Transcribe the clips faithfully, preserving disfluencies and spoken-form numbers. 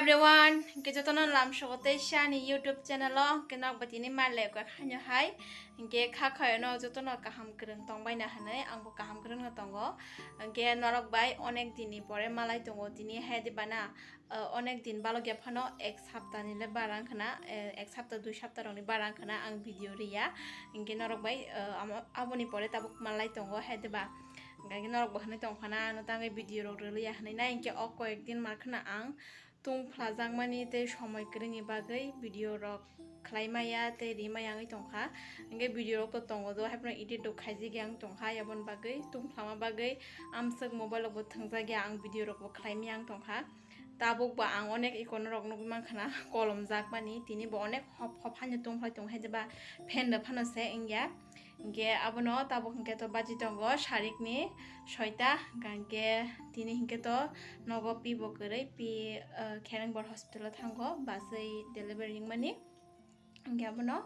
Everyone, hingke jotono lamsogo tei sani YouTube channel o hingke nok batini malai kha khaino hai, hingke kha khaino jotono kaham kwrwng tongbaina hinui angbo kaham kwrwngno tongo. Hingke norok bai onek dinni pore malai tongo tini hai de bana, ah, onek din balok ya phano ek saptani le bara wngkhana, eh, ek sapta dui sapta rokni bara wngkhana ang video riya. Hingke norok bai, ah, amo, aboni pore tabuk malai tongo hai de ba. Hingke norok bo hinui tongphana ano tangwi video rok rwliya hinui na hingke o koyek din mar khana ang tungphlajakmani tei somoi kwrwngni bagwi video rok khlai maya tei ri maya wngwi tongkha. Hingke video rok to tongo do, haiphano edit rok khaijak ya wng tongkha, aboni bagwi tungphlama bagwi amswk mobile rok bo thwngjak ya, ang video rok bo khlai maya wng tongkha. Tabuk bo ang onek ikono rok nugwi mankha na kolomjakmani, tini bo onek hop hop haino tungphlai tong hai jeba fan rok phano se wngya. Hingke abono tabuk hingke to baji tongo sarikni soita, hingke tini hingke to nogo pi bo kwrwi, pi, ah, Khereng Bor hospital o thango, baswi delivery wngmani. Hingke abono,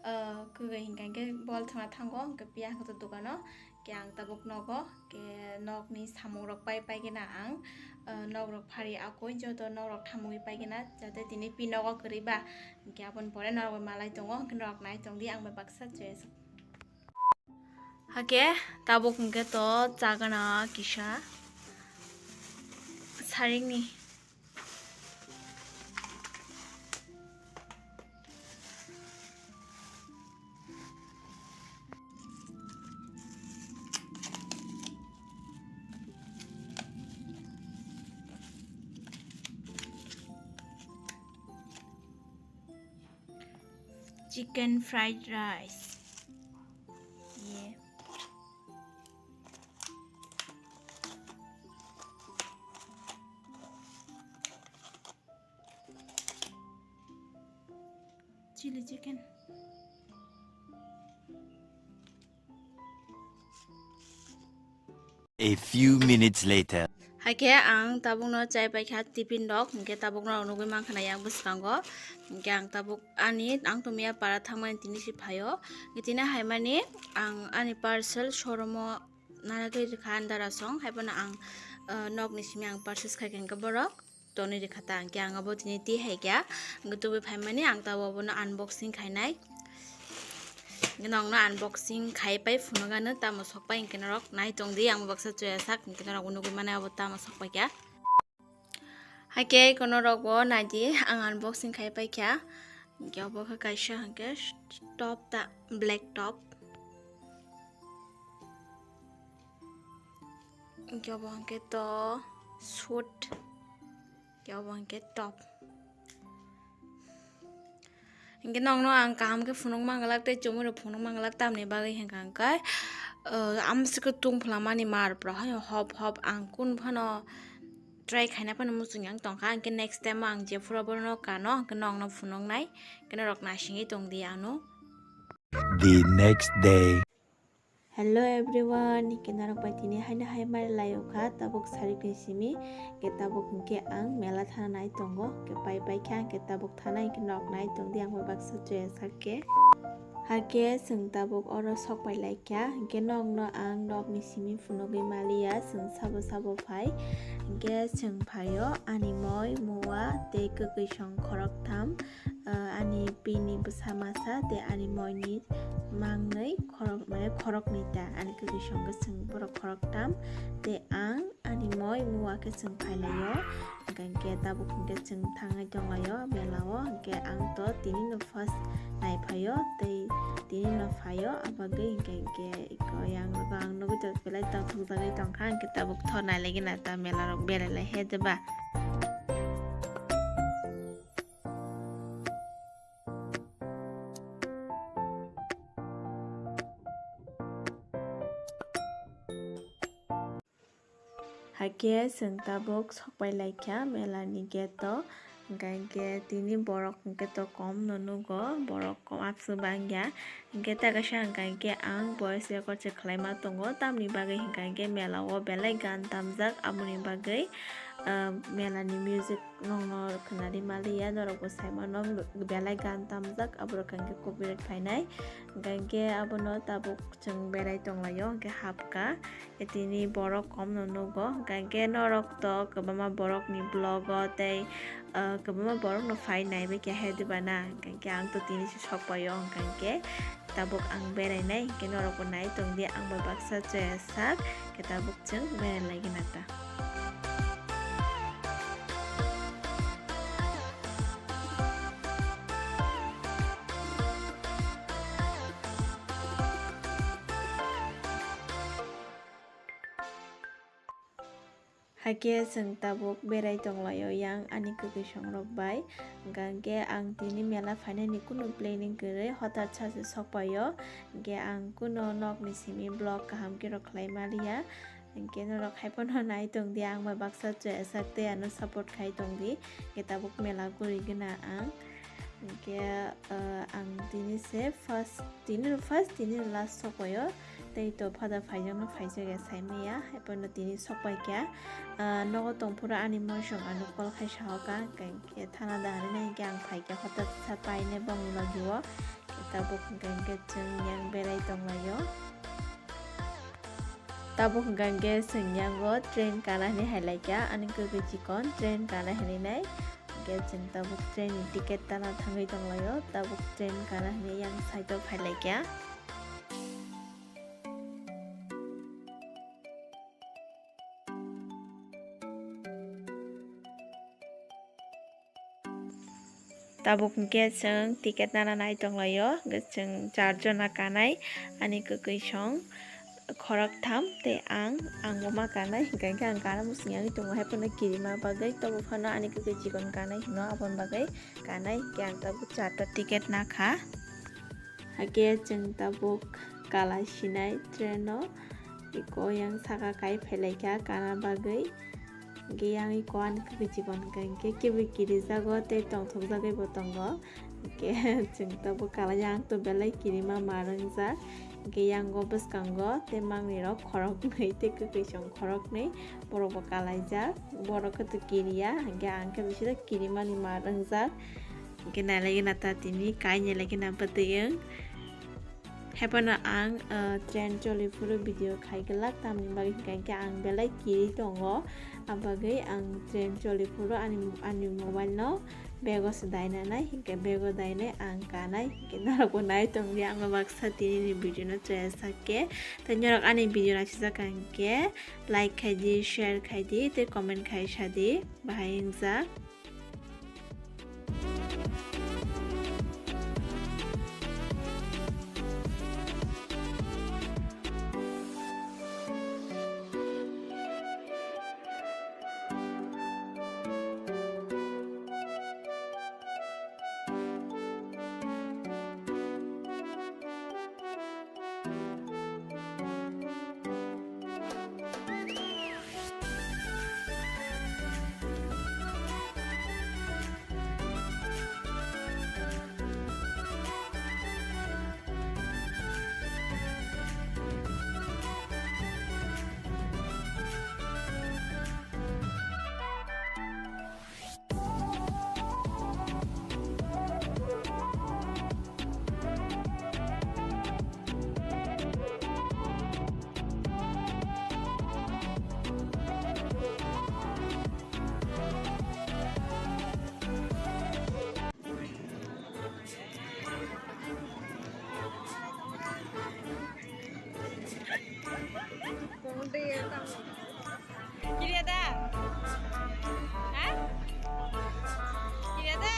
ah, kwrwi hingka hingke bol thangna thango, hingke piya hingke to dogano, hingke ang tabuk nogo, hingke nokni samung rok pai pai khe na ang, ah, nok rok phari akoi joto nok rok thamwi pai khe na, jate tini pi nogo kwrwi ba, hingke aboni pore norok bai malai tongo, hingke norok nai tong di, ang bai baksa choice. Hake tabuk hingke to chagana kisa saringni. Chicken fried rice. Yeah. Chili chicken. A few minutes later. Haikhe ang tabukno chai paikha tiffin rok, hinkhe tabukno nugwi mankha na yang bwskango. Hinkhe ang tabuk ani, ang tongmia para thangmani tini si phaio. Hinkhe tini haimani ang ani parcel showroom o naragwi rikha Andara song, haiphano ang, ah, nokni simi ang purchase khaikha hinkhe borok tonwi rikha ta, hinkhe ang abo tini twi hai kha, hinkhe tubui phaimani ang tabuk abono unboxing khainai. Hinkhe nokno unboxing khai pai phunukgano tamo sokpai hinkhe norok nai tongdi, ang baksa chuya sak hinkhe norokbo nugwi mano abo tamo sokpai kha. Haikhe iko norokbo naidi, ang unboxing khai paikha. Hinkhe obo khe kaisa hinkhe top ta, black top. Hinkhe obo hinkhe to suit. Hinkhe obo hinkhe top. Hinkhe nokno ang kaham khe phunuk manglak tei chumui rok phunuk manglak, tamni bagwi hinkha hinkhe, ah, amswk tungphla mani mar pora haino hop hop ang kun phano try khaina phano muchung yang tongkha, hinkhe next time o ang jephuru bono kano hinkhe nokno phunuknai, hinkhe norok naisingwi tongdi ano. The next day. Hello everyone, hinkhe norok bai tini haino hai mari laio kha, tabuk sarikni simi, hinkhe tabuk hinkhe ang mela thana nai tongo, hinkhe pai pai kha, hinkhe tabuk thana hinkhe norok nai tongdi, ang bai baksa chuya sak khe. Haikhe chwng tabuk oro sok pai lai kha, hinkhe nokno ang nokni simi phunugwi maliya, chwng sabo sabo phai, hinkhe chwng phaio ani moi, mua tei kwkwi song khoroktham. Ah, ani pini bwsa masa tei ani moini mangnwi khorok, mane khoroknwi ta, ani kwkwi song khe chwng borok khoroktam tei ang ani moi mua khe chwng phailaio. Hinkhe tabuk hinkhe chwng thangwi tonglaio mela o, hinkhe ang to tini no first naiphaio tei tini no phaio, abagwi hinkhe hinkhe iko yang nogo ang nugwi tong belai tongthok jagwi tongkha, hinkhe tabuk tho nailaigwna ta mela rok berai lai he jeba. Haikhe chwng tabuk sokpai laikha mela ni gate o, hwnkha hinkhe tini borok hinkhe to kom no nugo, borok kom aswk bangya, hinkhe ta kaisa hwnkha hinkhe ang voice record se khwlaima tongo, tamni bagwi hwnkha hinkhe mela o belai gan tamjak, aboni bagwi ah, mela ni music nokno khwnari maliya, norok bo sai mano belai gan tamjak, aborok hwnkhe copyright phainai. Hwnkhe abono tabuk chwng berai tonglaio, hwnkhe hapkha. Tini borok komno nugo, hwnkhe norok to kwbangma borokni vlog o tei, ah, kwbangma borokno phai naibai keha diba na, hwnkhe ang to tini se sokpaio, hwnkhe tabuk ang berainai, hwnkhe norokbo nai tongdi, ang bai baksa choya sak, hwnkhe tabuk chwng berai laigwna ta. Hakhe chwng tabuk berai tonglaio yang ani kwkwi songrok bai. Hwnkhe ang tini mela phainani kunu planning kwrwi, hothat sachi sokpaio. Hwnkhe ang kunu nokni simi vlog kaham khe rw khlai maliya. Hwnkhe norok hai phano nai tongdi, ang bai baksa choya sak tei ano support khai tongdi. Hwnkhe tabuk mela kwrwi gwnang ang. Hwnkhe, ah, ang tini se first, tini first, tini last sokpaio. Tei to father phaijakno phaijak ya saimaya, hai phano tini sokpaikha. Ah, nogo tongphuru ani mosong ano call khai sahoka, hwnkhe thana da hinwi hwnkhe ang phaikha, hothat sa paine bongni logio. Tabuk hwnkhe chwng yang berai tonglaio. Tabuk hwnkhe chwng yango train kana hinwi hailaikha, ani kwkwi chikon train kana hinwi nai. Hwnkhe chwng tabuk train ni ticket tana thangwi tonglaio, tabuk train kana hinwi yang side o phailaikha. Tabuk hwnkhe chwng ticket nana nai tonglaio, hwnkhe chwng char jona kanai, ani kwkwi song khoroktham tei ang, ang bo ma kanai, hwnkhe ang kana bwswng yangwi tongo, hai phano kirima bagwi, tobo phano ani kwkwi chikon kanai hino, aboni bagwi kanai, hwnkhe ang tabuk charta ticket nakha. Hakhe chwng tabuk kalai sinai train o, eko yang saka kai phailaikha kana bagwi. Hwnkhe yang eko ani kwkwi chikon hwnkhe kebo kirijago tei tongthokjagwi bo tongo. Hwnkhe chwng tabuk kalai, yang to belai kirima ma rwngjak. Hwnkhe yango bwskango tei mangnwi rok khoroknwi tei kwkwi song khoroknwi, borok bo kalaijak. Borok khe to kiriya, hwnkhe ang khe bisingo kirimani ma rwngjak. Hwnkhe nailaigwna ta tini, kai nailaigwna bwtwi wng. Hai phano ang, ah, train choli phuru video khai glak, tamni bagwi hwnkhe ang belai kiri tongo. Abagwi ang train choli phuru ani, ani mobile no bag o se dainanai, hwnkhe bag o dainai ang kanai, hwnkhe norok bo nai tongdi, ang bo baksa tini ni video no choya sak khe. Tei norok ani video naisijak hwnkhe like khai di, share khai di, tei comment khai sa di, bahai wngjak. Kiriya da? Ha? Kiriya da?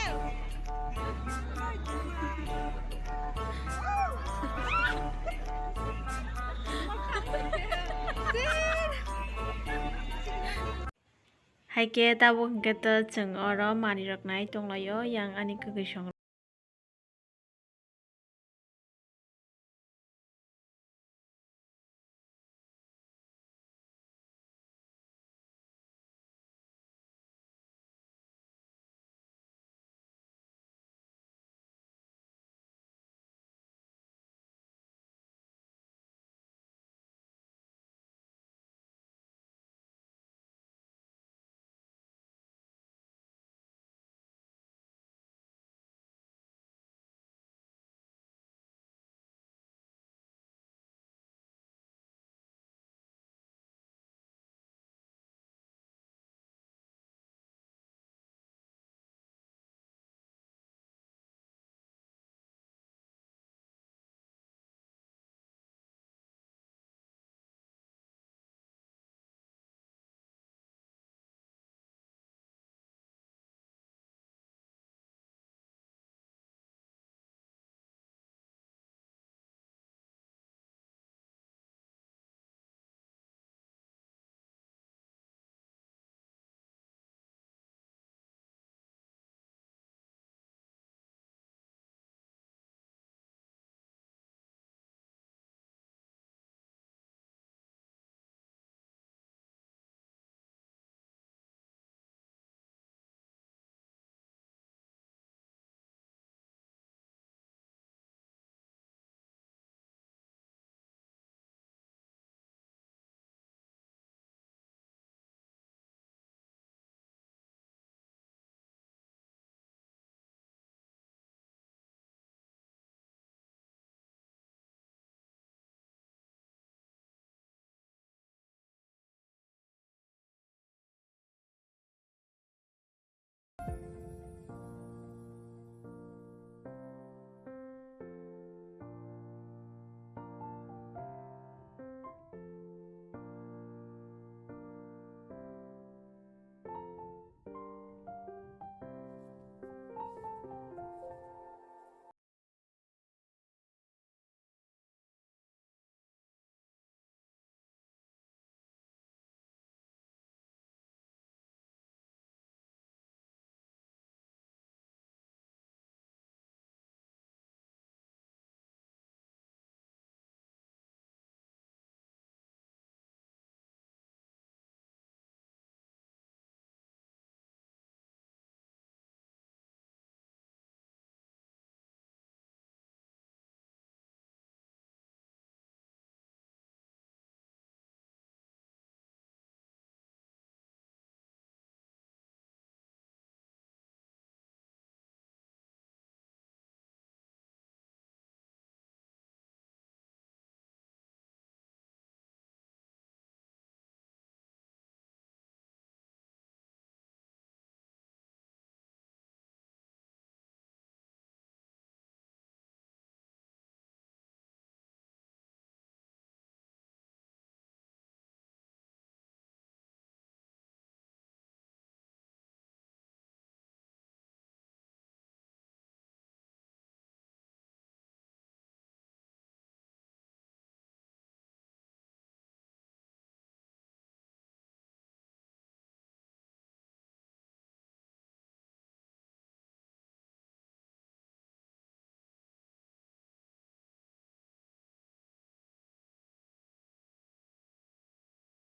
Hai khe tabuk hwnkhe to chwng oro manwirok nai tonglaio, yang ani kwkwi song.